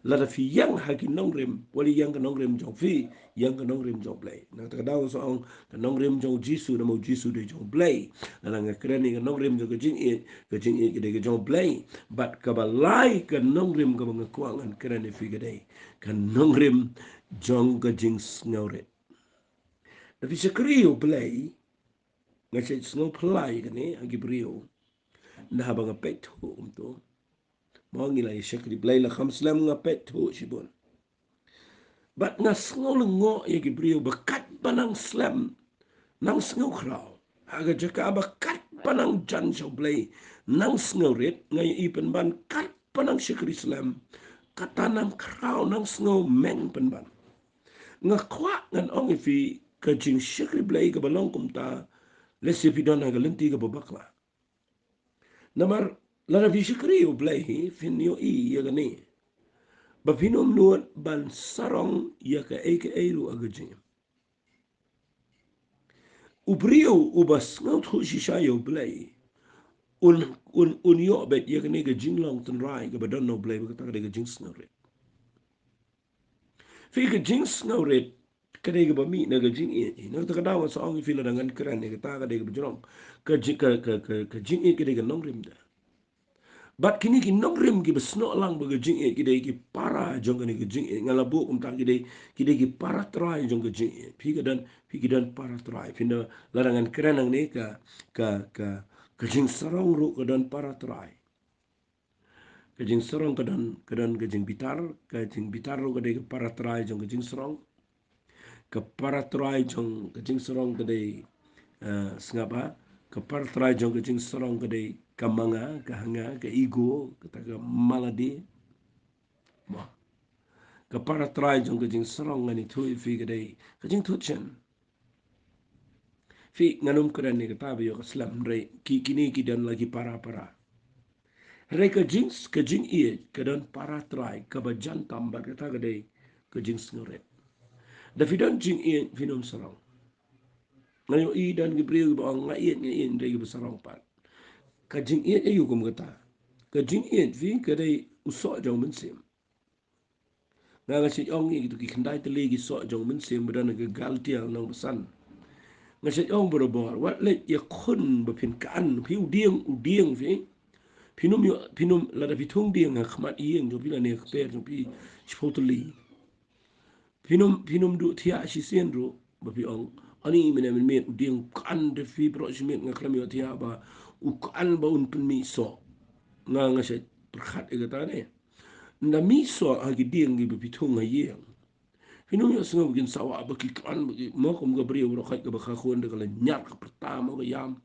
Lada phi ïeng ha ki nongrim, wat leh ïeng ka nongrim jong phi, ïeng ka nongrim jong U Blei. Na kata ka daw sa ong ka nongrim jong U Jisu, namar U Jisu dei jong U Blei. Lada nga kren ïa ka nongrim jong ka jingïeit, ka jingïeit ka dei ka jong U Blei. Bad kaba lai ka nongrim kaba nga kwah ngan kren ïa phi ka dei ka nongrim jong ka jingsngewrit. Lada phi shakri U Blei, nga shu sngew phylla ïa kane ha ki briew. Ynda haba nga peit thuh kumto, ma ngi la ïa shakri Blei la kham slem, nga peit thuh shibun. Bad nga sngew lyngngoh ïa ki briew ba katba nang slem nang sngew khraw, ha ka jaka ba katba nang jan sha U Blei nang sngew rit, nga ïohi pynban katba nang shakri slem, kata nang khraw, nang sngew meng pynban. Nga kwah ngan ong ïa phi, ka jingshakri Blei kaba long kumta, lehse phi don ha ka lynti kaba bakla. Namar lada phi shakri U Blei hi, phin ïohi ïa kane, ba phin ym nud ban sarong ïa kaei kaei ruh ha ka jingim. U briew uba sngewthuh shisha ïa U Blei un, un, un ïoh beit ïa kane ka jinglong tynrai kaba don na U Blei, ba kata ka dei ka jingsngewrit. Phi, ka jingsngewrit ka dei kaba mih na ka jingïeit. Na kata ka daw nga sa ong ïa phi, lada ngan kren ïa kata ka dei kaba jrong. Ka ji-, ka, ka, ka, ka jingïeit ka dei ka nongrim de. Bad kine ki nongrim kiba snoh lang bad ka jingïeit ki dei ki para jong kane ka jingïeit. Nga la buh kumta, ki dei, ki dei ki para trai jong ka jingïeit. Phi, ka don, phi, ki don para trai. Phin da, lada ngan kren hangne, ka, ka, ka, ka jingsarong ruh ka don para trai. Ka jingsarong ka don, ka don ka jingbitar, ka jingbitar ruh ka dei ka para trai jong ka jingsarong. Ka para trai jong ka jingsarong ka dei, eh, sngap ha, ka para trai jong ka jingsarong ka dei ka ma nga, ka ha nga, ka ego, kata ka ma lade. Mo. Ka para trai jong ka jingsarong ngan ïathuh ïa phi ka dei ka jingthut shen. Phi, ngan ym kren ïa kata ba ïoh ka slem, hynrei ki, kine ki don la ki para para. Hynrei ka jing, ka jingïeit ka don para trai kaba jan tam bad kata ka dei ka jingsngewrit. Da phi don jingïeit phin ym sarong. Nga ïohi don ki briew kiba ong nga ïeit, nga ïeit, hynrei kiba sarong pat. Ka jingïeit aïu kum kata? Ka jingïeit phi ka dei u soh jong u mynsiem. Nga, nga shu ong ïa kito ki khyndai tylli ki soh jong u mynsiem ba don ha ka Galatia lynnong ba san. Nga shu ong barabor, wat leit ïakhun ba phin kan, phi u dieng, u dieng phi. Phin ym ïoh, phin ym, lada phi thung dieng ha khmat ïing jong phi lane ha kper jong phi shiphew tylli, phin ym, phin ym duh thiah shisien ruh ba phi ong, ani mynne mynmiet u dieng kan, da phi baroh shi miet nga khlem ïoh thiah ba u kan ba un pynmih soh. Nga, nga shu pyrkhat ïa kata ne. Ynda mih soh ha ki dieng kiba phi thung ha ïing, phin ym ïohsngew ba kin sawah ba ki kan ba ki, mo, kum ka briew baroh khoit kaba kha khun da ka lynñiar ka pyrta mo ka ïam.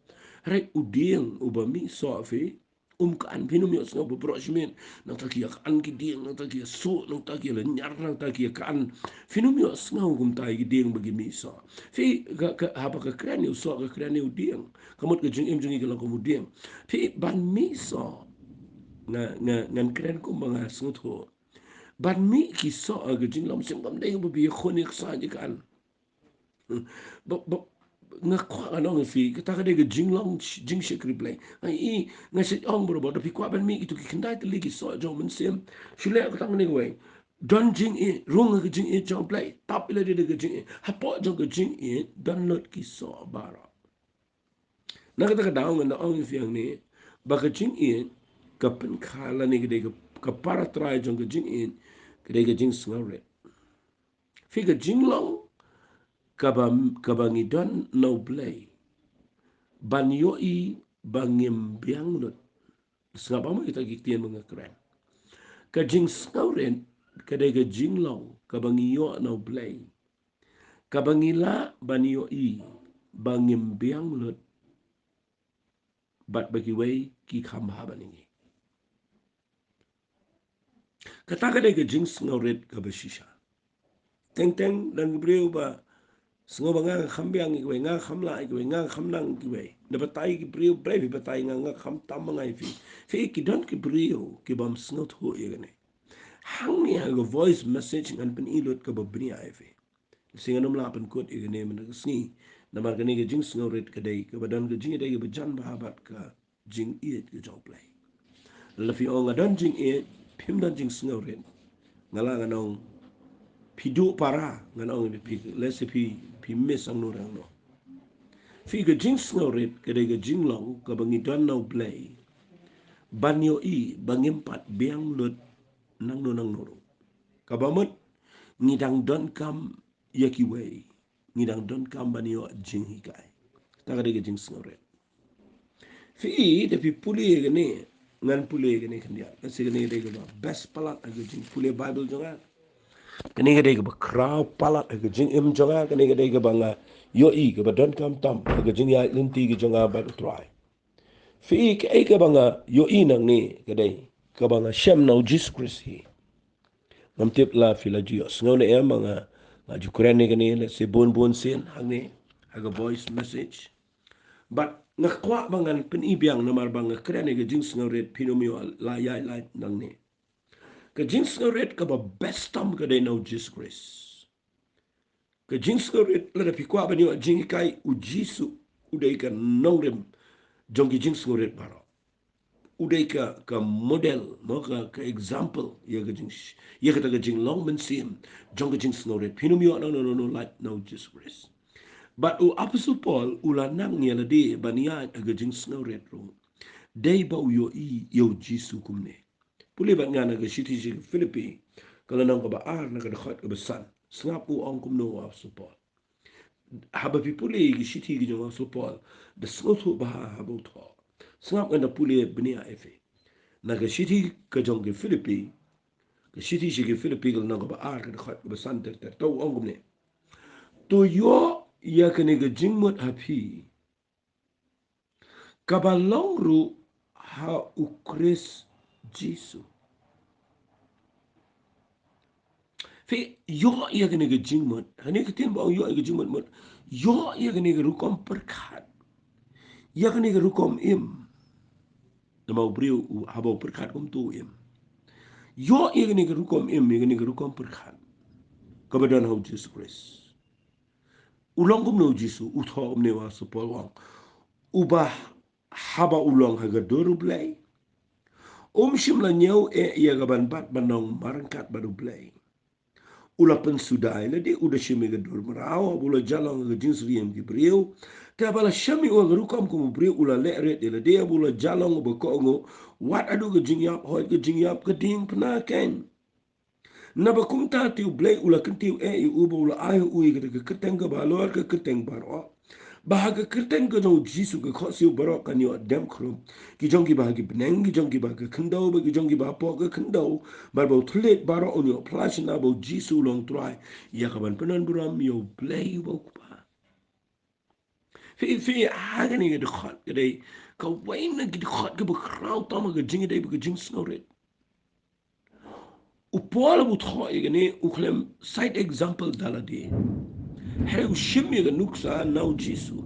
Hynrei u dieng uba mih soh phi, um kan, phin ym ïohsngew ba baroh shi miet nangta ki ïa kan ki dieng, nangta ki ïa suh, nangta ki ïa lynñiar, nangta ki ïa kan. Phin ym ïohsngew kumta ïa ki dieng ba ki mih soh. Phi, ka, ka, haba ka kren ïa u soh ka kren ïa u dieng. Ka mut ka jingim jong ngi ka long kum u dieng. Phi, ban mih soh, nga, nga, ngan kren kumba nga sngewthuh. Ban mih ki soh ha ka jinglong mynsiem kam dei ba phi ïakhun ïaksaid ïa kan. Ba, ba, nga kwah ngan ong ïa phi, kata ka dei ka jinglong, jingshakri Blei. Nga i, nga shu ong barabor, da phi kwah ban mih kito ki khyndai tylli ki soh jong u mynsiem, shu leh kata kane kawei. Don jingïeit, rung ha ka jingïeit jong u Blei, tap ïa lade da ka jingïeit. Hapoh jong ka jingïeit don lut ki soh baroh. Na kata ka daw ngan da ong ïa phi hangne ba ka jingïeit ka pynkha lane ka dei ka, ka para trai jong ka jingïeit ka dei ka jingsngewrit. Phi, ka jinglong kaba, kaba ngi don na u Blei ban ïohi ba ngim biang lut. Sngap ba mo kita ki ktien ba nga kren. Ka jingsngewrit ka dei ka jinglong kaba ngi ïoh na u Blei, kaba ngi lah ban ïohi ba ngim biang lut bad ba kiwei ki kham bha ban ïa ngi. Kata ka dei ka jingsngewrit kaba shisha. Teng teng don ki briew ba sngew ba nga kham biang ïa kiwei, nga kham lah ïa kiwei, nga kham nang ïa kiwei. Da batai ki briew brei phi batai nga, nga kham tam ma nga ïa phi. Phi, ki don ki briew ki bym sngewthuh ïa kane. Hangne ha ka voice message ngan pyni lut kaba bniah ïa phi. Shisha ngan ym lah pynkut ïa kane mynta ka sngi. Namar kane ka jingsngewrit ka dei kaba don ka jingïadei kaba jan bha bad ka jingïeit ka jong u Blei. Lada phi ong nga don jingïeit, phim don jingsngewrit, nga lah ngan ong phi duh para, ngan ong phi, lehse phi, phi miss hangno hangno. Phi, ka jingsngewrit ka dei ka jinglong kaba ngi don na u Blei ban ïohi ba ngim pat biang lut nangno nangno ruh. Kaba mut ngi dang donkam ïa kiwei, ngi dang donkam ban ïoh jinghikai. Kata ka dei ka jingsngewrit. Phi, da phi pule ïa kane, ngan pule ïa kane khyndiat. Lehse kane ka dei kaba best palat ha ka jingpule Baibl jong nga. Kane ka dei kaba khraw palat ha ka jingim jong nga. Kane ka dei kaba nga ïohi kaba donkam tam ha ka jingïaid lynti ka jong nga bad u Trai. Phi, kaei kaba nga ïohi nangne ka dei kaba nga shem na u Jisu Khrist hi. Ngam tip la phi la ju ïohsngew ne em ba nga, nga ju kren ïa kane lehse bun bun sien hangne ha ka voice message. Bad nga kwah ba ngan pyni biang namar ba nga kren ïa ka jingsngewrit phin ym ïoh la ïaid lait nangne. Ka jingsngewrit kaba best tam ka dei na u Jisu Khrist. Ka jingsngewrit, lada phi kwah ban ïoh jinghikai, u Jisu u dei ka nongrim jong ki jingsngewrit baroh. U dei ka, ka model, mo, ka, ka example ïa ka jing, ïa kata ka jinglong mynsiem jong ka jingsngewrit. Phin ym ïoh nangno nangno lait na u Jisu Khrist. Bad u Apostol Paul u la nang ïa lade ban ïaid ha ka jingsngewrit ruh. Dei ba u ïohi ïa u Jisu kumne. Pule bad nga na ka shithi sha ki Philippi, ka lynnong kaba ar na ka dkhot kaba san. Sngap u ong kumno u Apostol Paul. Haba phi pule ïa ki shithi ki jong u Apostol Paul, da sngewthuh bha haba u thoh. Sngap ngan da pule bniah ïa phi. Na ka shithi ka jong ki Philippi, ka shithi sha ki Philippi ka lynnong kaba ar ka dkhot kaba san ter ter, to u ong kumne: To ïoh ïa kane ka jingmut ha phi, kaba long ruh ha u Khrist Jisu. Phi ïoh ïa kane ka jingmut, hangne ka ktien ba ong ïoh ïa ka jingmut, mut. Ïoh ïa kane ka rukom pyrkhat, ïa kane ka rukom im. Namar u briew u, haba u pyrkhat kumto u im. Ïoh ïa kane ka rukom im, ïa kane ka rukom pyrkhat kaba don ha u Jisu Khrist. U long kumno u Jisu? U thoh kumne, u Apostol Paul u ong, uba haba u long ha ka dur U Blei, um shym la ñiew eh ïa ka ban bat ban long marryngkat bad U Blei. U la pynsuda ïa lade, u da shim ïa ka dur mraw, haba u la ïalong ha ka jingsyriem ki briew. Te haba la shim ïa u ha ka rukom kum u briew, u la leh rit ïa lade, haba u la ïalong, uba kohnguh, wat haduh ka jingïap, hooid ka jingïap ka diengphna keiñ. Naba kumta te U Blei u la kyntiew eh ïa u, ba u la ai ha u ïa kata ka kyrteng kaba halor ka kyrteng baroh, ba ha ka kyrteng ka jong u Jisu ka khohsiew baroh kan ïoh dem khrum, ki jong kiba ha ki bneng, ki jong kiba ha ka khyndew, bad ki jong kiba hapoh ka khyndew, bad ba u thylliej baroh un ïoh phla shynna ba u Jisu u long Trai, ïa kaban pyndonburom ïa U Blei uba U Kpa. Phi, phi, ha kane ka dkhot ka dei kawei na ki dkhot kaba khraw tam ha ka jingïadei bad ka jingsngewrit. U Paul u thoh ïa kane, u khlem cite example da lade. Hynrei u shim ïa ka nuksa na u Jisu.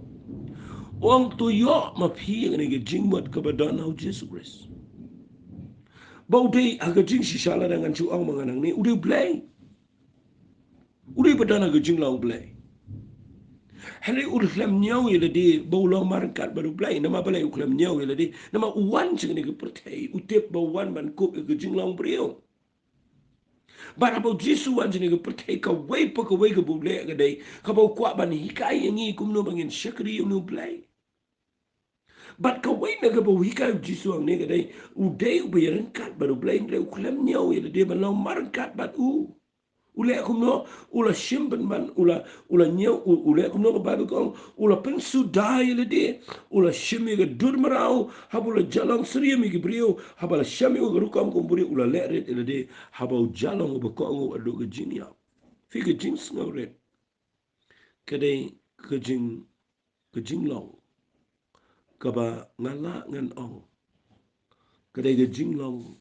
U ong to ïoh ma phi ïa kane ka jingmut kaba don ha u Jisu Khrist. Ba u dei ha ka jingshisha lada ngan shu ong ma nga nangne, u dei U Blei. U dei ba don ha ka jinglong U Blei. Hynrei u khlem ñiew ïa lade ba u long marryngkat bad U Blei. Namar balei u khlem ñiew ïa lade? Namar u wan sha kane ka pyrthei, u tip ba u wan ban kup ïa ka jinglong briew. Bad haba u Jisu u wan sha kane ka pyrthei, kawei pa kawei kaba u leh ka dei kaba u kwah ban hikai ïa ngi kumno ba ngin shakri ïa une U Blei. Bad kawei na kaba u hikai u Jisu hangne ka dei, u dei uba ïaryngkat bad U Blei, hynrei u khlem ñiew ïa lade ban long marryngkat bad u. U leh kumno? U la shim pynban, u la, u la ñiew, u, u leh kumno? Ka Baibl ka ong, u la pynsuda ïa lade, u la shim ïa ka dur mraw, haba u la ïalong syriem ïa ki briew, haba la shim ïa u ha ka rukom kum u briew, u la leh rit ïa lade, haba u ïalong, uba kohnguh, haduh ka jingïap. Phi, ka jingsngewrit ka dei ka jing, ka jinglong kaba nga lah ngan ong ka dei ka jinglong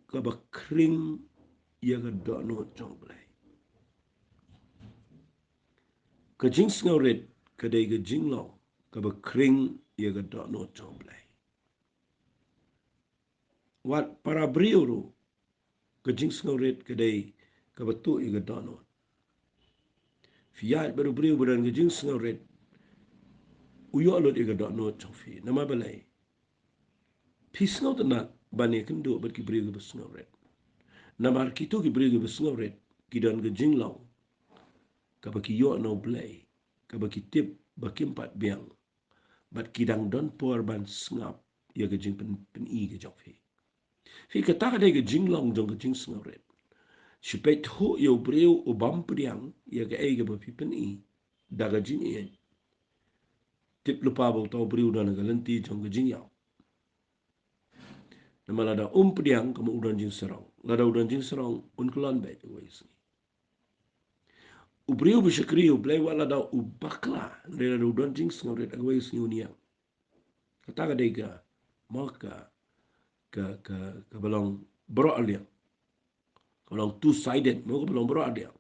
kaba khring ïa ka dohnud jong U Blei. Ka jingsngewrit ka dei ka jinglong kaba khring ïa ka dohnud jong U Blei. Wat para briew ruh, ka jingsngewrit ka dei kaba tuh ïa ka dohnud. Phi ïaid bad u briew ba don ka jingsngewrit, u ïoh lut ïa ka dohnud jong phi. Namar balei? Phi sngewtynnat ban ïakynduh bad ki briew kiba sngewrit. Namar kito ki briew kiba sngewrit ki don ka jinglong kaba ki ïoh na U Blei, kaba ki tip ba kim pat biang. Bad ki dang don por ban sngap ïa ka jingpyn, pyni ka jong phi. Phi, kata ka dei ka jinglong jong ka jingsngewrit. Shu peit thuh ïa u briew u bym pdiang ïa kaei kaba phi pyni da ka jingïeit. Tip lypa ba uta u briew u don ha ka lynti jong ka jingïap. Namar lada um pdiang, ka mut u don jingsarong. Lada u don jingsarong, un kyllon beit ha kawei ka sngi. U briew ba shakri ïa U Blei, wat lada u bakla, hynrei lada u don jingsngewrit, ha kawei ka sngi un ïeng. Kata ka dei ka, mo, ka, ka, ka, kaba long baroh arliang. Kaba long two sided, mo, kaba long baroh arliang.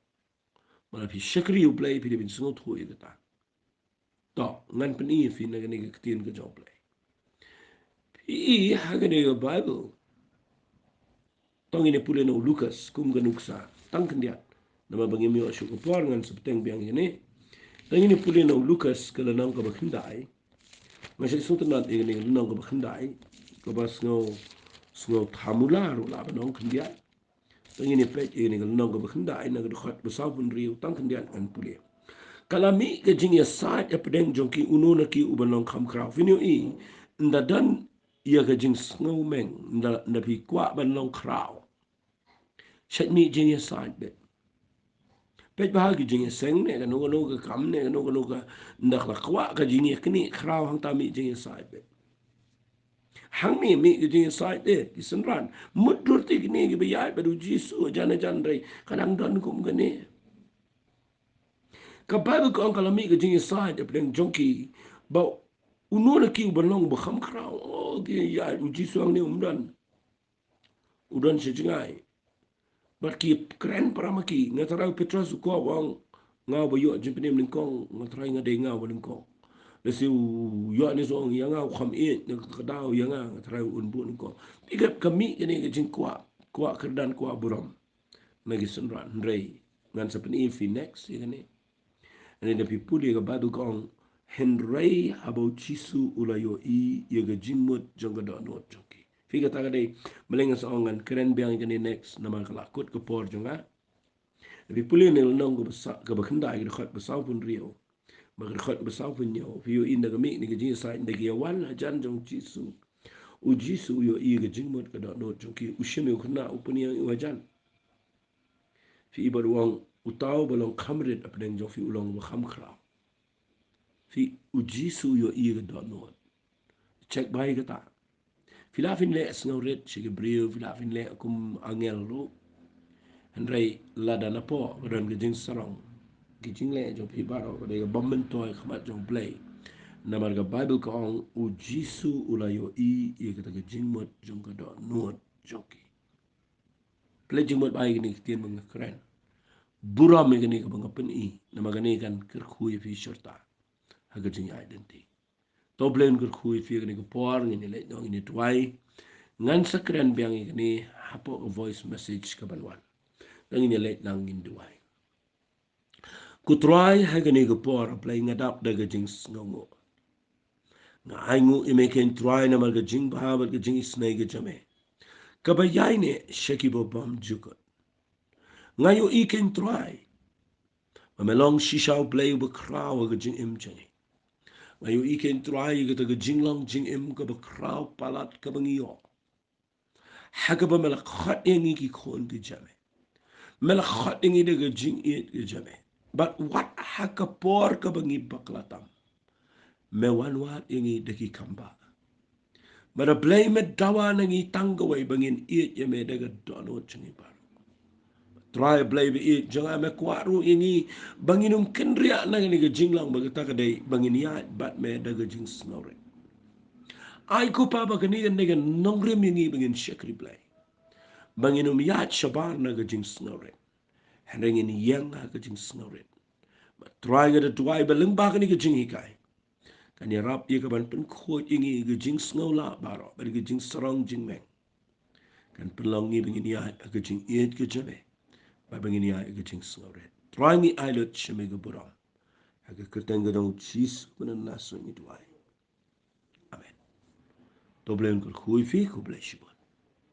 Namar lada phi shakri ïa U Blei, phi dei ban sngewthuh ïa kata. To, ngan pyni ïa phi na kane ka ktien ka jong U Blei. Phi i ha kane ka Baibl. To ngin ïa pule na u Lukas kum ka nuksa. Tang khyndiat. Namar ba ngim ïoh shuh ka por, ngan sa bteng biang ïa kane. To ngin ïa pule na u Lukas ka lynnong kaba khyndai. Nga sngewtynnat ïa kane ka lynnong kaba khyndai, kaba sngew, sngew thamula ruh lah ban ong khyndiat. To ngin ïa peit ïa kane ka lynnong kaba khyndai, na ka dkhot ba sawphew hynriew, tang khyndiat ngan pule. Ka la mih ka jingïasaid hapdeng jong ki, uno na ki u ban long kham khraw. Phin ïohi, ynda don ïa ka jingsngewmeng, ynda, ynda phi kwah ban long khraw, shait mih jingïasaid beit. Peit bha ki jingïaseng ne kano kano ka kam ne kano kano ka, ynda la kwah ka jingïaknieh khraw, hangta mih jingïasaid beit. Hangne mih ka jingïasaid de ki synran. Mutdur te kine kiba ïaid bad u Jisu hajan hajan, hynrei ka dang don kum kane. Ka Baibl ka ong ka la mih ka jingïasaid hapdeng jong ki ba uno na ki uba long uba kham khraw. Oh, ki ïaid, u Jisu hangne um don. U don sha jngai. Bad ki kren para ma ki, nga tharai u Petros u kwah ban ong, nga uba ïoh jingpynim nyngkong, nga tharai nga dei nga uba nyngkong. Lehse u Ïoannis u ong ïa nga u kham ïeit, nga kdaw ïa nga, nga tharai un buh nyngkong. Phi ïoh ka mih kane ka jingkwah, kwah kyrdan kwah burom na ki synran, hynrei ngan sa pyni ïa phi next ïa kane. Hynrei da phi pule ka Baibl ka ong, hynrei haba u Jisu u la ïohi ïa ka jingmut jong ka dohnud jong ki. Phi, kata ka dei, balei nga sa ong ngan kren biang ïa kane next, namar ka la kut ka por jong nga. Phi pule ne lynnong kaba sa, kaba khyndai, ka dkhot ba sawphew hynriew bad ka dkhot ba sawphew hynñiew, phi ïohi ynda ka mih kane ka jingïasaid, ynda ki ïawan hajan jong u Jisu, u Jisu u ïohi ïa ka jingmut ka dohnud jong ki, u shim ïa u khynnah u pynïeng ïa u hajan. Phi i bad u ong, uta uba long kham rit hapdeng jong phi u long uba kham khraw. Phi, u Jisu u ïohi ïa ka dohnud. Check bha ïa kata. Phi lah phin leh sngewrit sha ki briew, phi lah phin leh kum angel ruh. Hynrei lada napoh ka don ka jingsarong, ki jingleh jong phi baroh ka dei kaba myntoi ha khmat jong u Blei. Namar ka Baibl ka ong u Jisu u la ïohi ïa kata ka jingmut jong ka dohnud jong ki. Phi leh jingmut bha ïa kine ki ktien ba nga kren. Burom ïa kine kiba nga pyni, namar kane kan kyrkhu ïa phi shirta ha ka jingïaid lynti. To Blei un kyrkhu ïa phi ha kane ka por, ngin ïa leit noh, ngin ïa duwai. Ngan sa kren biang ïa kane hapoh ka voice message kaban wan. Ngin ïa leit lang, ngin duwai. Ko Trai, ha kane ka por, A Blei, nga dap da ka jingsngewnguh. Nga ainguh ïa me, ko Trai, namar ka jingbha bad ka jingisynei ka jong me, kaba ïaineh sha kiba bymjukut. Nga ïohi, ko Trai, ba me long shisha U Blei uba khraw ha ka jingim jong ngi. Nga ïohi, ko Trai, ïa kata ka jinglong jingim kaba khraw palat kaba ngi ïoh, ha kaba me la khot ïa ngi ki khun ki jong me. Me la khot ïa ngi da ka jingïeit ka jong me. Bad wat ha ka por kaba ngi bakla tam, me wan wad ïa ngi da ki kam bah. Bad A Blei, me dawa na ngi tang kawei ba ngin ïeit ïa me da ka dohnud jong ngi baroh. Trai, A Blei ba ïeit jong nga, me kwah ruh ïa ngi ba ngin ym kynriah na kane ka jinglong, ba kata ka dei ba ngin ïaid bad me da ka jingsngewrit. Ai ko Pa ba kane kan dei ka nongrim ïa ngi ba ngin shakri Blei, ba ngin ym ïaid shabar na ka jingsngewrit, hynrei ngin ïeng ha ka jingsngewrit. Bad Trai, nga da duwai ba lyngba kane ka jinghikai, kan ïarap ïa ka ban pynkhuid ïa ngi ha ka jingsngewlah baroh bad ka jingsarong jingmeng. Kan pynlong ngi ba ngin ïaid ha ka jingïeit ka jong me, bad ba ngin ïaid ha ka jingsngewrit. Trai, ngi ai lut sha me ka burom. Ha ka kyrteng ka jong U Jisu Khrist ngi duwai. Amen. To Blei un kyrkhu ïa phi, khublei shibun.